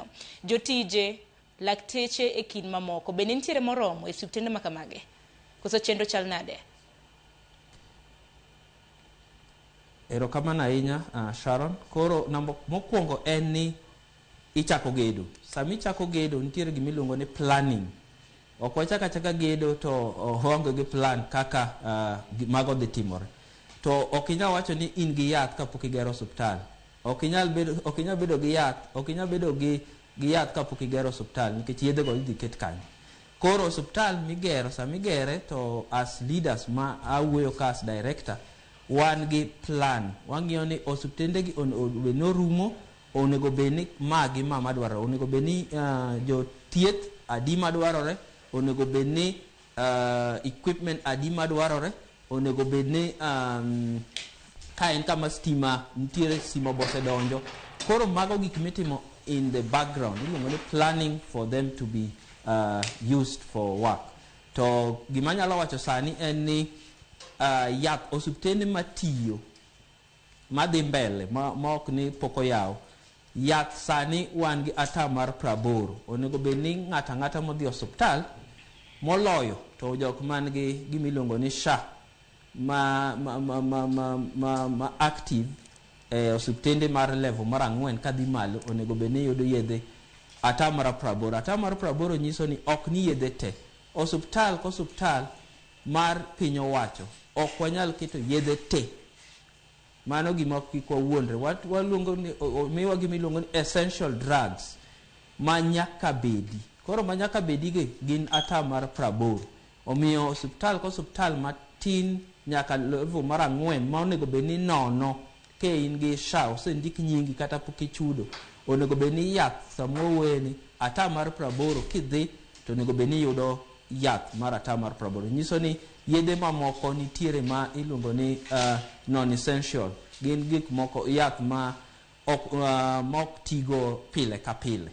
kamano. Jotije, lakteche e kind mamoko bende nitiere moromo e osiptende ma kamagi? Koso chenro chal nade? Erokamano ahinya Sharon. Koro namba mokwongo en ni ichako gedo. Sama ichako gedo nitiere gima iluongo ni planning. Ok wachak achaka gedo to waonge gi plan kaka mago dhi timore. To ok inyal wacho ni in gi yath kapok igero osuptal. Ok inyal bedo, ok inyal bedo gi yath, ok inyal bedo gi, gi yath kapok igero osuptal nikech yedhe go idhi ket kanye. Koro osuptal migero, sama igere to as leaders ma awuoyo ka as director, wan gi plan. Wang'iyo ni osuptende gi onego bed ni orumo, onego bed ni ma gi ma madwarore, onego bed ni jothieth adi madwarore, onego bed ni equipment adi madwarore, onego bed ni ka en kama stima nitiere, stima bosedonjo. Koro mago gik mitimo in the background, iluongo ni planning for them to be used for work. To gima anyalo wacho sani en ni yath osuptende matiyo madhi mbele ma ok ni pok oyaw, yath sani wan gi ata mar 80. Onego bed ni ng'ato ang'ata modhi osuptal moloyo to jok man gi gima iluongo ni SHA ma active e osuptende mar level mar 4 kadhi malo, onego bed ni yudo yedhe ata mar 80. Ata mar 80 nyiso ni ok ni yedhe te. Osuptal kosuptal mar piny owacho ok wanyal keto yedhe te. Mano gima kik wawuondre. Waluongo ni miwa gima iluongo ni essential drugs ma nyaka bedi. Koro ma nyaka bedi gi gin ata mar 80. Omiyo osuptal kosuptal matin nyaka level mar 4 ma onego bed ni nono ka in gi SHA osendik nyingi kata pok ichudo, onego bed ni yath sama wawuoye ni ata mar 80 kidhi to onego bed ni iyudo yath mar ata mar 80. Nyiso ni yedhe mamoko nitiere ma iluongo ni non essential, gin gik moko yath ma ok ma ok tigo pile ka pile.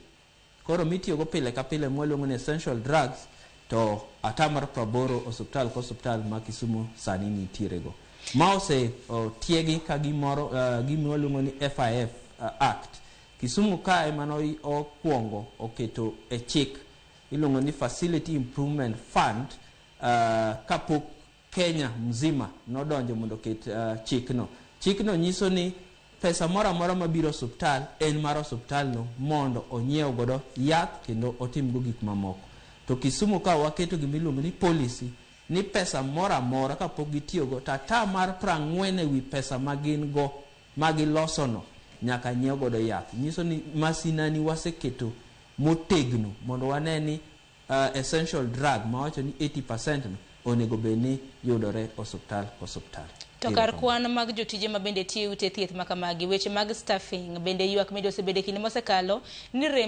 Koro mitiyogo pile ka pile mwaluongo ni essential drugs to ata mar 80 osuptal kosuptal ma Kisumu sani nitiere go. Ma ose tiegi ka gimoro gima waluongo ni FIF Act. Kisumu kae mano okwongo oketo e chik iluongo ni Facility Improvement Fund kapok Kenya mzima nodonjo mondo oket chikno. Chikno nyiso ni pesa moro amora mabiro osuptal en mar osuptal no mondo onyiew godo yath kendo otim go gik mamoko. To Kisumu ka waketo gima iluongo ni policy ni pesa moro amora kapok gitiyogo to ata mar 40 ewi pesa ma gin go ma giloso no nyaka nyiew godo yath. Nyiso ni masinani waseketo motegno mondo wane ni essential drug mawacho ni 80% no onego bed ni yudore osuptal kosuptal. To kar kwan mag jotije ma bende tiyo e ute thieth ma kamagi, weche mag staffing bende ywak medo osebedo e kinde mosekalo ni rembe